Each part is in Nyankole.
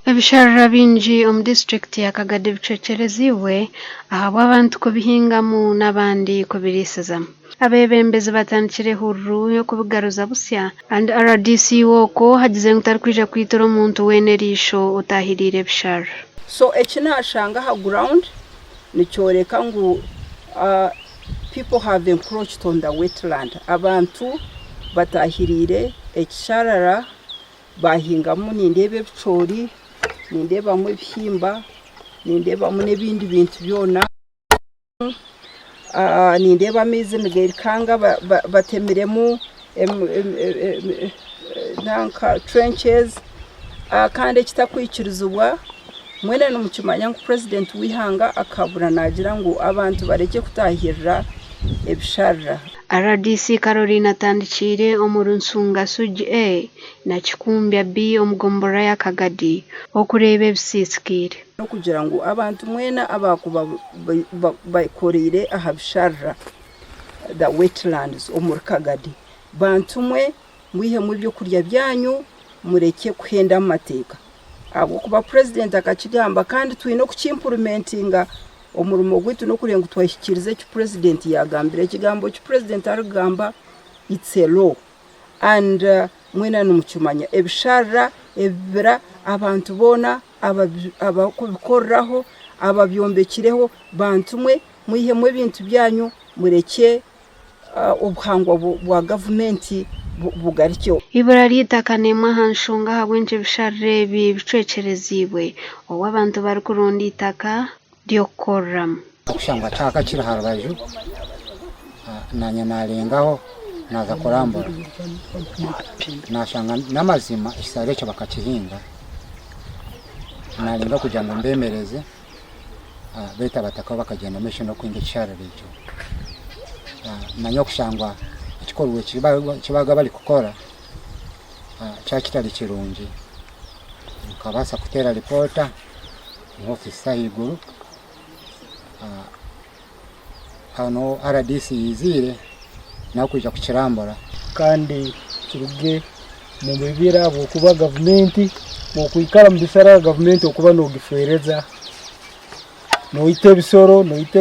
Ebisharara bingi omu disiturikiti ya Kagadi bicwekyereziibwe ahabw'abantu kubihingamu n'abandi kubiriisizamu. Abeebembezi batandikire ehururu y'okubigaruza busya kandi rdc we okwo agize ngu tarikwija kwitura omuntu weena eriisho otaahiriire ebisharara. So eki nashanga aha ground nikyoreka ngu people have encroached on the wetland, abantu batahiriire ekisharara Baahingamu nindeeba ebicoori, nindeebamu ebihimba, nindeebamu n'ebindi bintu byona. Nindeeba amaizi nigairukanga batemiremu nanka trenches kandi ekitarikwikirizibwa mwena nimukimanya ngu purezidenti w'eihanga akabura naagira ngu abantu barekye kutaahirira ebisharara. Rdc Caroline atandikiire omu Runsunga Sugi A na Kikumbya B omu gomborora ya Kagadi okureeba ebisiisikaire. N'okugira ngu abantu mwena abaakuba bakoreire aha bisharara, the wetlands, omuri Kagadi, bantu mwe mwihemu ebyokurya byanyu murekye kuhenda amateeka ahabw'okuba purezidenti akakigamba kandi twine okukimpurimentinga. Omurimo gwaitu n'okureeba ngu twahikiiriza eki purezidenti yaagambire. Ekigambo eki purezidenti arikugamba it's a law and mwena nimukimanya ebisharara, ebibira, abantu boona abarikubikoreraho, ababyombekireho, bantu mwe mwihemu ebintu byanyu murekye obuhangwa bwa gavumenti bugarukyeho. Eibura ry'eitaka n'emwe aha nshonga ahabw'enki ebisharara ebi bicwekyereziibwe obu abantu barikuronda eitaka ry'okukoreramu. Okushangwa kyaka kiri aha rubaju nanye narengaho naza kurambura nashanga namazima ekisharara ekyo bakakihinga narenga kugira ngu mbemereze beitu abataka bo bakagyenda omu maisho n'okuhinga ekisharara ekyo. Manya okushangwa ekikorwa eki baabaga barikukora kyaba kitari kirungi, nkabaasa kuteera ripoota omu ofiisi ahaiguru, aho niho RDC yaiziire nawe kwija kukirambura. Kandi turuge omu bibira ahabw'okuba gavumenti okwikara omu bisharara gavumenti okuba nogifeereza, noita ebisoro, noita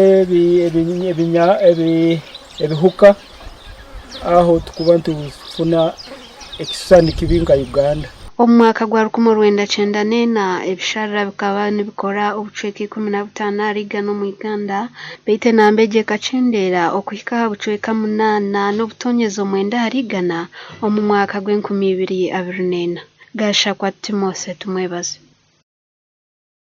ebihuka, aho tukuba nitufuna ekishushani kibi nka Uganda. Omu mwaka gwa 1994, ebisharara bikaba nibikora obucweka 15 ahari igana omu Uganda, beitu enamba egi ekakyendeera okuhika aha bucweka munaana n'obutonyezi omwenda ahari igana omu mwaka gw'enkumi ibiri abiri n'ena. Gashakwa Timothy Tumwebaze.